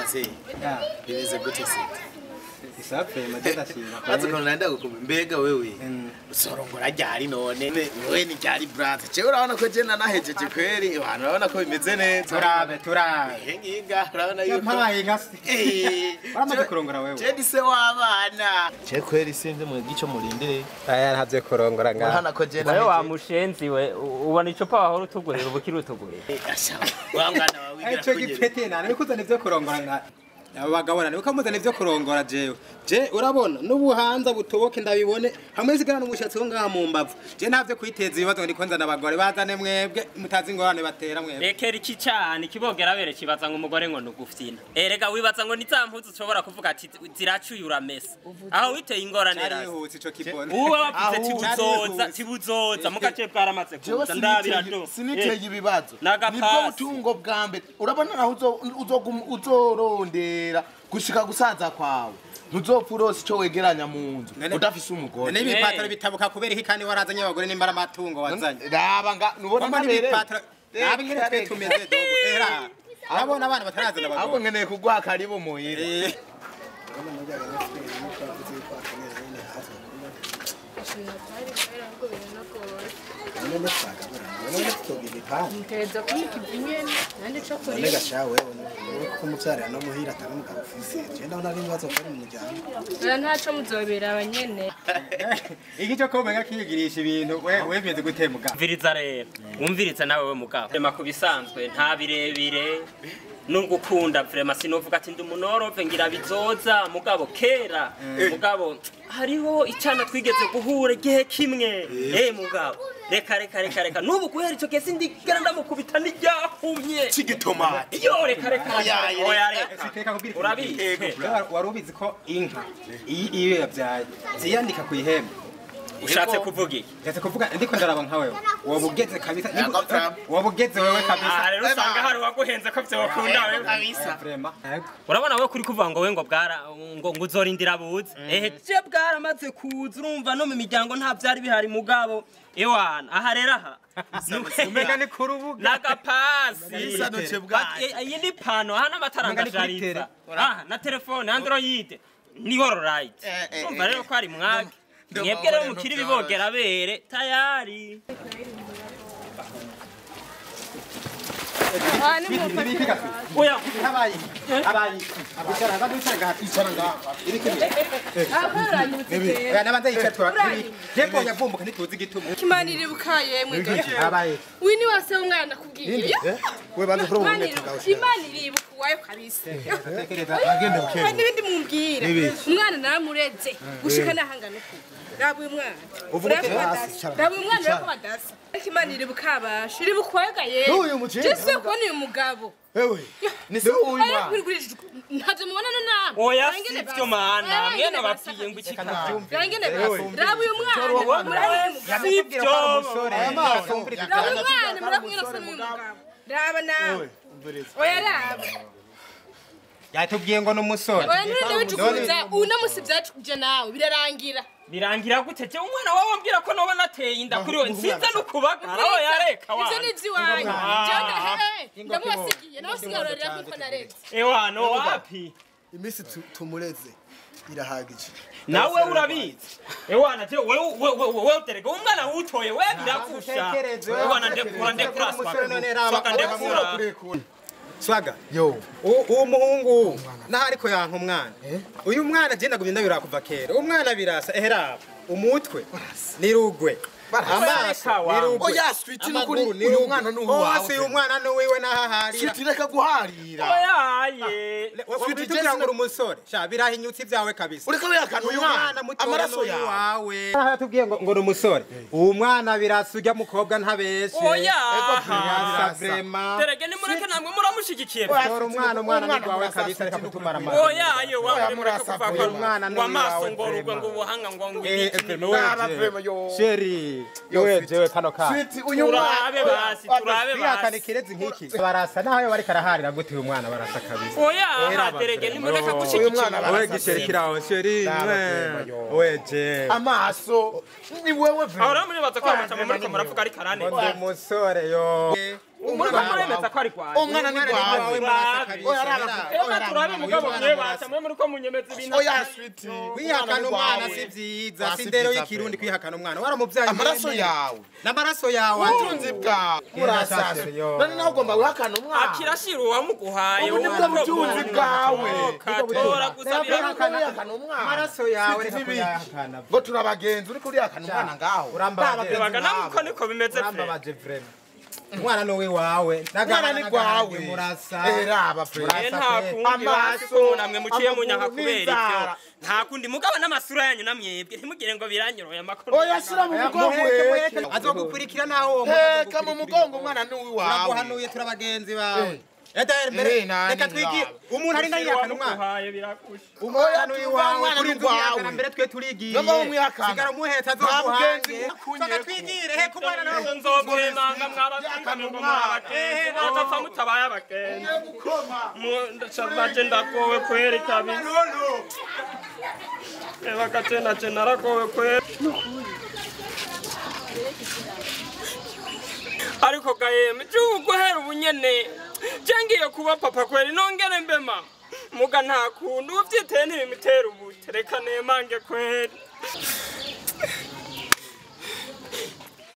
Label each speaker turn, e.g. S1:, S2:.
S1: Ase bimeze gute se?
S2: Isape magenda shima.
S1: Azi ko nanda gukumva mbega wewe. Usorongora ryari none? Wewe ni ryari brother? Jewe urabona ko je nanahejeje kweri, abantu urabona ko bimeze neza.
S2: Turabe turabe.
S1: Ngiga urabona yuko.
S2: Mpaye nka se. Uramaze kurongora wewe.
S1: Je ndi se w'abana. Je kweri sinzi mu gico murindire.
S2: Aya ntabye kurongora ngaha.
S1: Urabona ko je
S3: Wewe wa mushenzi we ubona icupa wahora utugurira ubukiri utugurira.
S1: Asha. Wa mwana wawe wigira
S2: Ico gipete nane bikuzana ivyo kurongora nka abagabo nane ukamuzana ivyo kurongora jewe. Je urabona n'ubuhanza butoboke ndabibone hamwe zigana n'umushatsi wo ngaha mu mbavu. Je ntavyo kwiteza ibibazo ndiko nzana abagore bazane mwebwe mutazi ingorane batera mwebwe.
S3: Rekera iki cyane kibogera bere kibaza ngo umugore ngo nugufyina. Erega wibaza ngo ni za mpuzu ushobora kuvuga ati ziracuye uramesa. Aho witeye ingorane razi.
S2: Cyarihutse ico kibone.
S3: Uwe wavuze tibuzoza tibuzoza mugace bwaramaze kuza ndabira do.
S4: Siniteye ibibazo. Nibwo butungo bwa mbere urabona naho uzorondera gushika gusaza kwawe. Ntuzopfa urose ico wegeranya mu nzu udafise umugore.
S2: None ibipataro bitabuka kubera iki kandi warazanye abagore nimbara amatungo wazanye.
S4: Raba nga nubona
S2: ntabere. Raba ingene twe tumeze dogo. Era. Abona abana batarazana abagore.
S4: Ahubwo nkeneye kuguha karibu muhira.
S5: Ntegereza kubika iby'inyene nanjye co kurira.
S6: None gasha wewe kuko umuvyarira no muhira atari umugabo ufise. Je ndabona ari ibibazo kuri mu muryango.
S5: Oya ntaco muzobera abanyene.
S2: Iki cyo ko kiyigirisha ibintu we bimeze gute mugabo?
S3: Umviriza rero. Umviriza nawe we mugabo. Rema kubisanzwe nta birebire. Nugukunda vrema sinovuga ati ndi umunorove ngira bizoza mugabo kera mugabo hariho icana twigeze guhura igihe kimwe mugabo reka reka reka reka nubu guhera ico kesi ndigera ndamukubita n'iryahumye
S4: c'igitomati
S3: yo reka reka oya reka urabizi
S2: wari ubizi ko inka iyo yabyaye ziyandika ku ihembe.
S3: Ushatse kuvuga iki?
S2: Ushatse kuvuga ndiko ndaraba nka wewe. Wabugeze kabisa. Wabugeze wewe kabisa.
S3: Ah rero usanga hari waguhenze ko vyokunda wewe
S1: kabisa.
S3: Urabona wewe kuri kuvuga ngo we ngo bwara ngo uzorindira buze. Ehe je bwaramaze kuza urumva no mu miryango nta vyari bihari mugabo. Ewana aha rero aha.
S2: Umega ni kurubuga.
S3: Nagapasi. Iyi ni pano aha n'amataranga jariza. Ah na telefone Android ni right. Urumva rero ko ari mwake. Mwebwe rero mukiri bibogera bere tayari. Oya
S2: habaye habaye abicara ngaha ngaha icara ngaha iri kimwe. Oya nabanza yicara twa. Yego yavumbuka ntituzi igituma.
S5: Kimana iribuka yemwe gaje.
S2: Habaye.
S5: Wini wase umwana kubwiye.
S6: We banza kuri ubu nete.
S5: Imana iribuka wayo kabisa.
S6: Agende buke.
S5: Kandi ibindi mumbwira. Umwana naramureze gushika nahangana uko. Raba uyu mwana. Raba uyu mwana rako badasa. Imana iribuka abasha. Iribuka wayo gaye. Jese kubona uyu mugabo.
S4: Ewe. Ni se uyu mwana.
S5: Ntabyo mubonana namwe.
S3: Oya sivyo mana mwene bapfiye ngo iki
S5: Rangene basi. Raba uyu mwana.
S3: Sivyo.
S5: Raba uyu mwana murakumwe na se n'uyu mugabo. Raba nawe. Oya raba.
S2: Yatubwiye ngo n'umusore.
S5: Oya nturinde wicukuza uno musi byacukuje nawe birarangira.
S3: Birangira gute je umwana wawe ambwira ko noba nateye inda kuri we nsinze no kubagara oya reka wa.
S5: Ivyo ni ivy'iwanyu. Jewe ndamubasigiye nawe sigarurira nkuko naretse.
S3: Ewa no wapi?
S6: Imisi tumureze irahagije.
S3: Nawe urabizi. Ewana je wewe uterega umwana wutoye we birakusha. Ewana ndekura ndekura swaka ndekura.
S2: Swaga.
S6: Yo.
S2: Uwo muhungu naho ariko yanka umwana. Uyu mwana je ndagumye ndabira kuva kera. Umwana birasa ehera umutwe ni rugwe. Amaso ni rugwe.
S4: Oya sweet nukuri uyu mwana ni uwawe.
S2: Ose uyu mwana ni wiwe nahaharira.
S4: Sweet reka guharira.
S3: Oya ye.
S2: Sweet je ngo umusore. Sha birahinyutse ibyawe kabisa.
S4: Ureka wihakana uyu mwana amaraso
S2: yawe. Aha yatubwiye ngo ngo umusore. Uwo mwana birasa ujya mukobwa ntabeshe.
S3: Oya.
S2: Birasa.
S3: Terege ni mureke namwe muramushigikiye.
S2: Tora umwana umwana ni wawe kabisa reka kutumara amara.
S3: Oya ye wa murasa
S2: umwana ni
S3: wawe. Amaso ngo rugwe ngo ubuhanga ngo ngo
S2: iki. Sheri. Yowe jewe kano ka.
S4: Sweet uyu
S3: turabe basi turabe basi.
S2: Bihakana ikirezi nk'iki. Barasa naho bari karaharira gute uyu mwana barasa kabisa.
S3: Oya terege ni mureke gushigikira.
S2: Oya gisherikira aho sheri. Oya je.
S4: Amaso ni wewe
S3: vre. Ahora muri baza ko abatama muri ko muravuga ari karane.
S2: Ndi musore yo.
S3: Muri ko muremeza ko ari gwaje.
S4: Umwana ni gwawe.
S2: Oya,
S3: Ema turabe mugabo mwe basha mwe muri ko munyemeza ibintu.
S4: Oya sweetie.
S2: Kwihakana umwana si vyiza, si ndero y'ikirundi kwihakana umwana. Waramuvyaye.
S4: Amaraso yawe.
S2: N'amaraso yawe.
S4: Ubutunzi bwawe. Murasasa. None nawe ugomba wihakana umwana.
S3: Akirashira uwamuguhaye.
S4: Ubu nibwo butunzi bwawe.
S3: Katora gusa
S4: birahakana umwana.
S2: Amaraso yawe reka kuyahakana.
S4: Ngo turabagenzi uri kurihakana umwana ngaho.
S2: Urambabaje.
S3: Namuko niko bimeze.
S2: Urambabaje vraiment. Umwana ni uwawe.
S4: Umwana ni gwawe.
S2: Murasa.
S4: Raba pre.
S3: Nta kundi amaso namwe muciye munyanka kubera ivyo. Nta kundi mugabo n'amasura yanyu namwebwe ntimugire ngo biranyoroye amakuru.
S4: Oya shira mu mugongo.
S2: Azogukurikira naho uwo
S4: Heka mu mugongo umwana ni uwawe.
S2: Turaguhanuye turabagenzi bawe. Reka twigire umuntu ari ndayihakana umwana.
S4: Umwana ni uwawe kuri
S2: gwawe. Mbere twe turigiye. Sigara umuhetse azoguhange. Soka twigire he kumwana nawe
S3: nzokwemanga mwabakana umwana. Batapfa mutabaye abagenzi. Ndaje ndagowe kweri kabisa. Eba katena naragowe kweri. Ariko gaheme guhera ubunyene ngiye kuba papa kweri nongere mbe mama muga nta kuntu uvyiteye ntibimutera ubute reka nemange kweri.